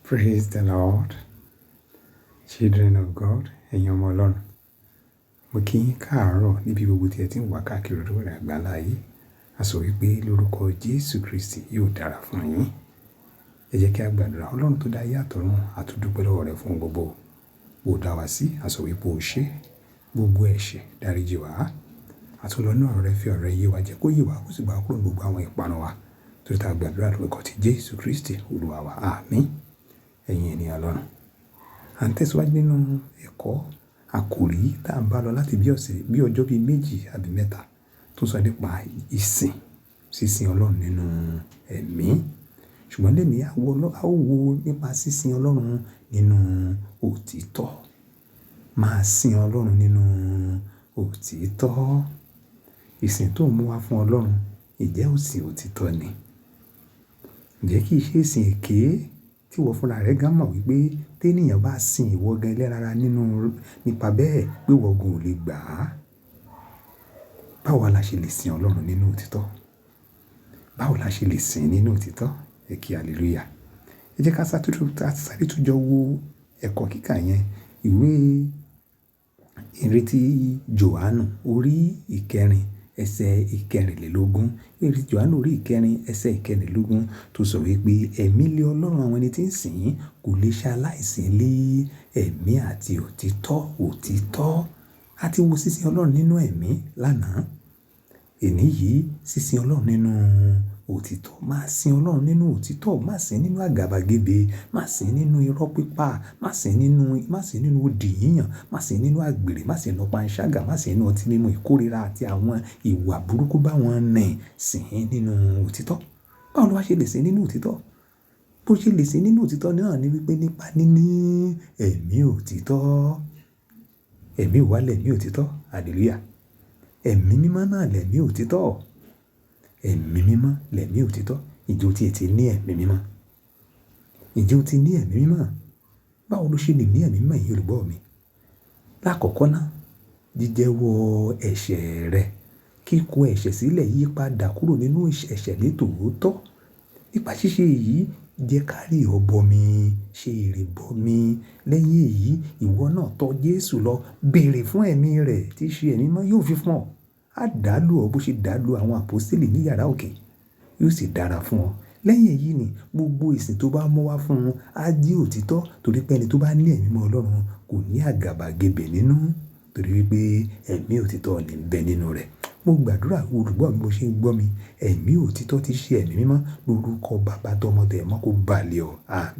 Praise the Lord. Children of God, ẹ̀yin ọmọ Ọlọ́run. Mo kí yín káàárọ̀ níbi gbogbo tí ẹ ti ń wà káàkiri orílẹ̀ àgbáńlá ayé. A sọ wípé lórúkọ Jésù Kristi yóò dára fún yín. Ẹ jẹ́ kí a gbàdúrà. Ọlọ́run tó dá ayé àtọ̀run, a tún dúpẹ́ lọ́wọ́ rẹ fún gbogbo. Ó dá wa sí, a sọ wípé o ṣé. Gbogbo ẹ̀ṣẹ̀ dáríjì wá. A tún lọ inú ọ̀rọ̀ rẹ, fi ọ̀rọ̀ rẹ yé wa, jẹ́ kó yé wa, kó sì gbà wá kúrò ní gbogbo àwọn ìparun wa. Torí tá a gbàdúrà lórúkọ ti Jésù Kristi, Olúwa wa. Àmín. Ẹ̀yin ènìyàn Ọlọ́run. À ń tẹ̀síwájú nínú ẹ̀kọ́ àkòrí tá a ń bá lọ láti bí ọ̀sẹ̀, bí ọjọ́ bí méjì àbí mẹ́ta, tó sọ nípa ìsìn, sísìn Ọlọ́run nínú ẹ̀mí. Ṣùgbọ́n lónìí a ó wo nípa sísìn Ọlọ́run nínú òtítọ́. Máa sìn Ọlọ́run nínú òtítọ́. Ìsìn tó ń mú wá fún Ọlọ́run, ìjẹ́ òsìn òtítọ́ ni? Ǹjẹ́ kì í ṣe ìsìn èké tí ìwọ fúnra rẹ gan mọ̀ wípé tí ènìyàn bá sin ìwọ gan ẹlẹ́ran ara nínú nípa bẹ́ẹ̀ pé ìwọ gan ò lè gbà á? Báwo la ṣe lè sin Ọlọ́run nínú òtítọ́? Báwo la ṣe lè sìn nínú òtítọ́? Ẹ kí hallelujah. Ẹ jẹ́ ká sáré tún jọ wo ẹ̀kọ́ kíkà yẹn. Ìwé ìrètí Jòhánù orí ìkẹrin ẹsẹ̀ ìkẹrìnlélógún. Ìwé ìrètí Jòhánù orí ìkẹrin ẹsẹ̀ ìkẹrìnlélógún tó sọ wípé ẹ̀mí lé Ọlọ́run àwọn ẹni tí ń sìn kò lè ṣe aláìsìn lé ẹ̀mí àti òtítọ́, òtítọ́. A ti wo sísìn Ọlọ́run nínú ẹ̀mí lánàá. Èní yìí, sísìn Ọlọ́run nínú òtítọ́. Máa sìn Ọlọ́run nínú òtítọ́, má sìn nínú àgàbàgebè, má sìn nínú irọ́ pípa, má sìn nínú odi yíyàn, má sìn nínú àgbèrè, má sìn nínú panṣágà, má sìn nínú ọtí mímu, ìkórìíra àti àwọn ìwà burúkú báwọn nì. Sìn nínú òtítọ́. Báwo lo wá ṣe lè sìn nínú òtítọ́? Bó ṣe lè sìn nínú òtítọ́ náà ni wípé nípa níní ẹ̀mí òtítọ́. Ẹ̀mí wà lẹ̀mí òtítọ́. Hallelujah. Ẹ̀mí mímọ́ náà lẹ̀mí òtítọ́. Ẹ̀mí mímọ́ lẹ̀mí òtítọ́. Ǹjẹ́ o ti ẹ̀ ti ní ẹ̀mí mímọ́? Ǹjẹ́ o ti ní ẹ̀mí mímọ́? Báwo lo ṣe lè ní ẹ̀mí mímọ́, ẹ̀yin olùgbọ́ mi? Láàkọ́kọ́ náà, jíjẹ́wọ́ ẹ̀ṣẹ̀ rẹ, kíkó ẹ̀ṣẹ̀ sílẹ̀, yípadà kúrò nínú ẹ̀ṣẹ̀ ní tòótọ́. Nípa ṣíṣe èyí, jẹ́ ká rí ọ bọ mi, ṣe ìrìbọmi. Lẹ́yìn èyí, ìwọ náà tọ Jésù lọ, béèrè fún ẹ̀mí rẹ̀ tí í ṣe ẹ̀mí mímọ́ yóò fi fún ọ. A dàlú ọ bó ṣe dàlú àwọn àpọ́stélì ní yàrá òkè, yóò sì dára fún ọ. Lẹ́yìn èyí ni gbogbo ìsìn tó bá mú wá fún un á jẹ́ òtítọ́, torí pé ẹni tó bá ní ẹ̀mí mímọ́ Ọlọ́run kò ní àgàbàgebè nínú, torí wípé ẹ̀mí òtítọ́ ní ń bẹ nínú rẹ̀. Mo gbàdúrà olùgbọ́ mi bó ṣe ń gbọ́ mi, ẹ̀mí òtítọ́ tí í ṣe ẹ̀mí mímọ́ lórúkọ Baba tọmọ tẹ̀mọ́ kó bà lé ọ. Àmín.